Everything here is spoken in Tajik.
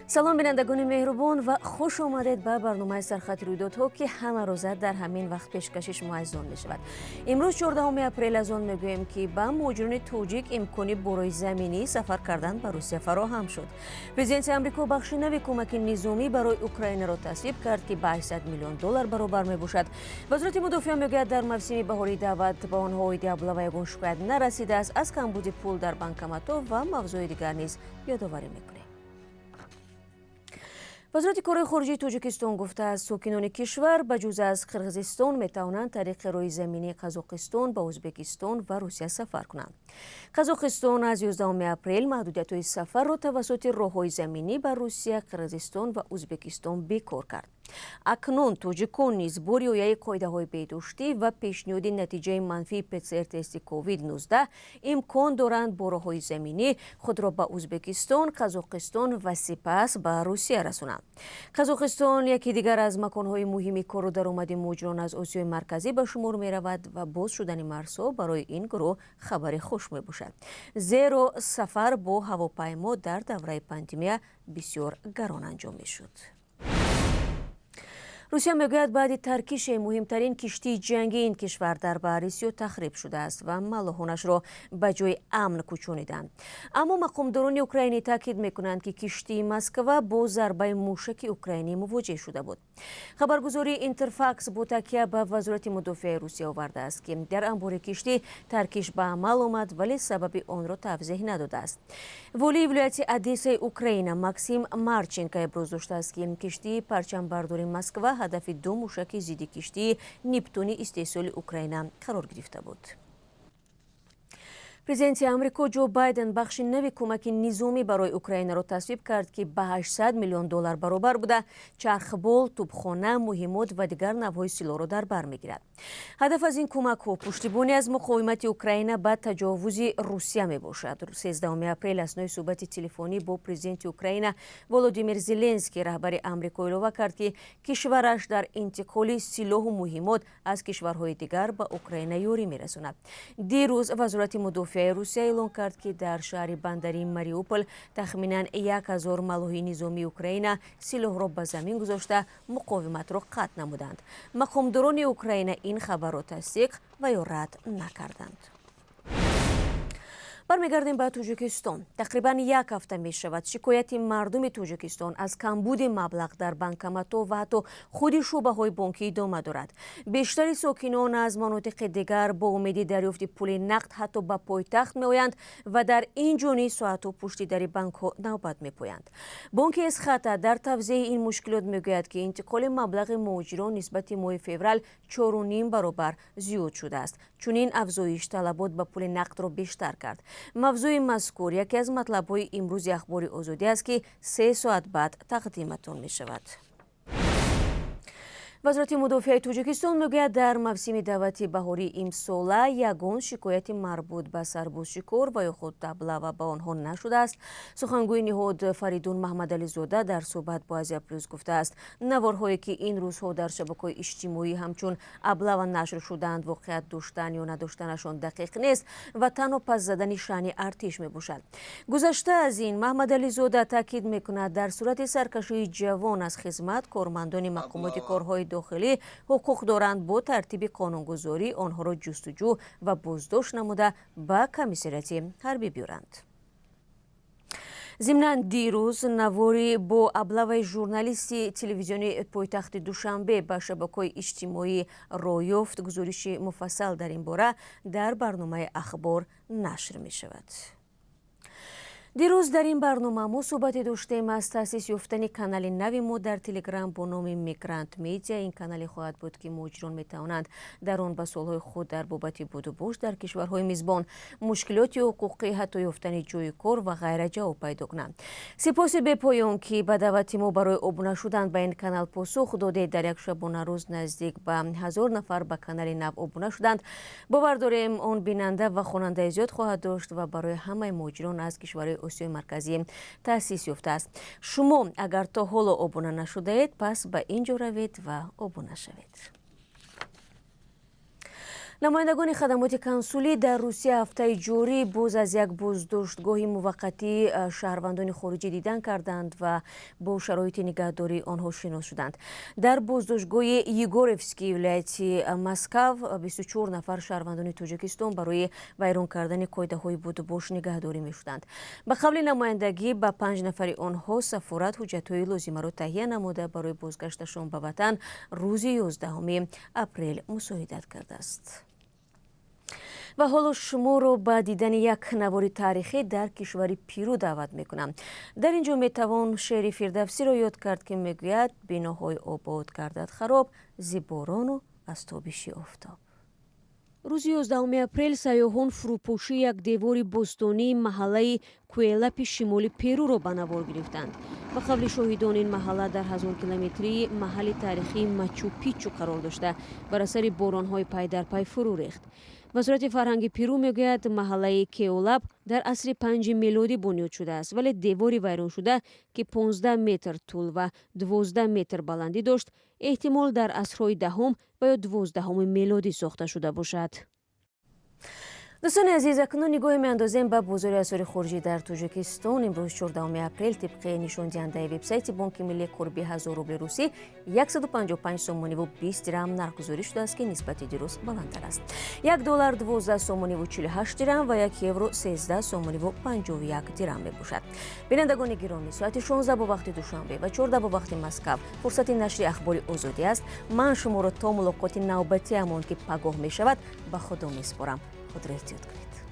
Салом, бинандагони меҳрубон, ва хуш омадед ба барномаи «Сархати рӯйдодҳо», ки ҳамарӯза дар ҳамин вақт пешкаши шумо азизон мешавад. Имрӯз, 14 апрел, аз он мегӯем, ки ба муҳоҷирони тоҷик имкони бо роҳи заминӣ сафар кардан ба Русия фароҳам шуд. Президенти Амрико бахши нави кӯмаки низомӣ барои Украинаро тасвиб кард, ки ба 800 миллион доллар баробар мебошад. Вазорати мудофиа мегӯяд, дар мавсими баҳории даъват ба онҳо оиди облава ягон шикоят нарасидааст. Аз камбуди пул дар банкоматҳо ва мавзӯи дигар низ ёдоварӣ мекунем. Вазорати корҳои хориҷии Тоҷикистон гуфтааст, сокинони кишвар ба ҷуз аз Қирғизистон метавонанд тариқи роҳи заминии Қазоқистон ба Ӯзбекистон ва Русия сафар кунанд. Қазоқистон аз 11 апрел маҳдудиятҳои сафарро тавассути роҳҳои заминӣ ба Русия, Қирғизистон ва Ӯзбекистон бекор кард. Акнун тоҷикон низ бо риояи қоидаҳои беҳдоштӣ ва пешниҳоди натиҷаи манфии ПЦР тести COVID-19 имкон доранд бо роҳҳои заминӣ худро ба Ӯзбекистон, Қазоқистон ва сипас ба Русия расонанд. Қазоқистон яке дигар аз маконҳои муҳими кору даромади муҳоҷирон аз Осиёи Марказӣ ба шумор меравад ва боз шудани марзҳо барои ин гурӯҳ хабари хуш мебошад, зеро сафар бо ҳавопаймо дар давраи пандемия бисёр гарон анҷом мешуд. Русия мегӯяд, баъди таркише муҳимтарин киштии ҷангии ин кишвар дар Баҳри Сиёҳ тахриб шудааст ва маллоҳонашро ба ҷои амн кӯчониданд. Аммо мақомдорони украинӣ таъкид мекунанд, ки киштии Москва бо зарбаи мушаки украинӣ мувоҷеҳ шуда буд. Хабаргузории Интерфакс бо такя ба Вазорати мудофиаи Русия овардааст, ки дар амбори киштӣ таркиш ба амал омад, вале сабаби онро тавзеҳ надодааст. Волии вилояти Одессаи Украина Максим Марченко иброз доштааст, ки киштии парчамбардори Москва ҳадафи ду мушаки зидди киштии Нептуни истеҳсоли Украина қарор гирифта буд. Президенти Амрико Ҷо Байден бахши нави кӯмаки низомӣ барои Украинаро тасвиб кард, ки ба 800 миллион доллар баробар буда, чархбол, тӯбхона, муҳиммот ва дигар навъҳои силоҳро дар бар мегирад. Ҳадаф аз ин кӯмакҳо пуштибонӣ аз муқовимати Украина ба таҷовузи Русия мебошад. 13 апрел аснои суҳбати телефонӣ бо президенти Украина Володимир Зеленский раҳбари Амрико илова кард, ки кишвараш дар интиқоли силоҳу муҳиммот аз кишварҳои дигар ба Украина ёрӣ мерасонад. Дирӯз Вазорати мудофиаи Русия эълон кард, ки дар шаҳри бандарии Мариупол тахминан 1000 маллоҳи низомии Украина силоҳро ба замин гузошта, муқовиматро қатъ намуданд. Мақомдорони Украина ин хабарро тасдиқ ва ё рад накарданд. Бармегардем ба Тоҷикистон. Тақрибан як ҳафта мешавад, шикояти мардуми Тоҷикистон аз камбуди маблағ дар банкоматҳо ва ҳатто худи шӯъбаҳои бонкӣ идома дорад. Бештари сокинон аз манотиқи дигар бо умеди дарёфти пули нақд ҳатто ба пойтахт меоянд ва дар ин ҷо низ соатҳо пушти дари банкҳо навбат мепоянд. Бонки Эсхата дар тавзеҳи ин мушкилот мегӯяд, ки интиқоли маблағи муҳоҷирон нисбати моҳи феврал 4,5 баробар зиёд шудааст. Чунин афзоиш талабот ба пули нақдро бештар кард. Мавзӯи мазкур яке аз матлабҳои имрӯзи «Ахбори Озодӣ» аст, ки 3 соат баъд тақдиматон мешавад. Вазорати мудофиаи Тоҷикистон мегӯяд, дар мавсими даъвати баҳории имсола ягон шикояти марбут ба сарбозшикор ва ё худ облава ба онҳо нашудааст. Сухангӯи ниҳод Фаридун Маҳмадализода дар суҳбат бо Азия Плюс гуфтааст, наворҳое, ки ин рӯзҳо дар шабакаҳои иҷтимоӣ ҳамчун облава нашр шудаанд, воқеият доштан ё надоштанашон дақиқ нест ва танҳо паст задани шаъни артиш мебошад. Гузашта аз ин, Маҳмадализода таъкид мекунад, дар сурати саркашии ҷавон аз хизмат кормандони мақомоти корҳои дохилӣ ҳуқуқ доранд бо тартиби қонунгузорӣ онҳоро ҷустуҷӯ ва боздошт намуда, ба комиссариати ҳарбӣ биёранд. Зимнан, дирӯз навори бо облаваи журналисти телевизиони пойтахти Душанбе ба шабакаҳои иҷтимоӣ роҳ ёфт. Гузориши муфассал дар ин бора дар барномаи «Ахбор» нашр мешавад. Дирӯз дар ин барнома мо суҳбате доштем аз таъсис ёфтани канали нави мо дар Телеграм бо номи «Мигрант Медиа». Ин канале хоҳад буд, ки муҳоҷирон метавонанд дар он ба суолҳои худ дар бобати будубош дар кишварҳои мизбон, мушкилоти ҳуқуқӣ, ҳатто ёфтани ҷойи кор ва ғайра ҷавоб пайдо кунанд. Сипоси бепоён, ки ба даъвати мо барои обуна шудан ба ин канал посух додед. Дар як шабонарӯз наздик ба 1000 нафар ба канали нав обуна шуданд. Бовар дорем, он бинанда ва хонандаи зиёд хоҳад дошт ва барои ҳамаи муҳоҷирон аз кишварҳои Осиёи Марказӣ таъсис ёфтааст. Шумо агар то ҳоло обуна нашудаед, пас ба ин ҷо равед ва обуна шавед. Намояндагони хадамоти консулӣ дар Русия ҳафтаи ҷорӣ боз аз як боздоштгоҳи муваққатии шаҳрвандони хориҷӣ дидан карданд ва бо шароити нигаҳдории онҳо шинос шуданд. Дар боздоштгоҳи Егорьевский вилояти Москав 24 нафар шаҳрвандони Тоҷикистон барои вайрон кардани қоидаҳои будубош нигаҳдорӣ мешуданд. Ба қавли намояндагӣ, ба панҷ нафари онҳо сафорат ҳуҷҷатҳои лозимаро таҳия намуда, барои бозгашташон ба ватан рӯзи 11 апрел мусоидат кардааст. Ва ҳоло шуморо ба дидани як навори таърихӣ дар кишвари Пиру даъват мекунам. Дар ин ҷо метавон шеъри Фирдавсиро ёд кард, ки мегӯяд: «Биноҳои обод гардад хароб зи борону аз тобиши офтоб». Рӯзи 11 апрел сайёҳон фурӯпошии як девори бостонии маҳаллаи Куэлапи шимоли Перуро ба навор гирифтанд. Ба қавли шоҳидон, ин маҳалла дар 1000 километрии маҳалли таърихии Мачу Пичу қарор дошта, бар асари боронҳои пайдарпай фурӯ рехт. Вазорати фарҳанги Перу мегӯяд, маҳаллаи Кеолап дар асри панҷи мелодӣ бунёд шудааст, вале девори вайроншуда, ки 15 метр тӯл ва 12 метр баландӣ дошт, эҳтимол дар асрҳои даҳум ва ё 12-уми мелодӣ сохта шуда бошад. Дӯстони азиз, акнун нигоҳе меандозем ба бозори асъори хориҷӣ дар Тоҷикистон. Имрӯз, 14 апрел, тибқи нишондиҳандаи вебсайти Бонки Миллӣ, қурби 1000 рубли русӣ 155 сомониву 20 дирам нархгузорӣ шудааст, ки нисбати дирӯз баландтар аст. 1 доллар 12 сомониву 48 дирам ва 1 евро 13 сомониву 51 дирам мебошад. Бинандагони гиромӣ, соати 16 бо вақти Душанбе ва 14 бо вақти Москав фурсати нашри Ахбори Озодӣ аст. Ман шуморо то мулоқоти навбатиамон, ки пагоҳ мешавад, ба Худо месупорам. Худро эҳтиёт кунед.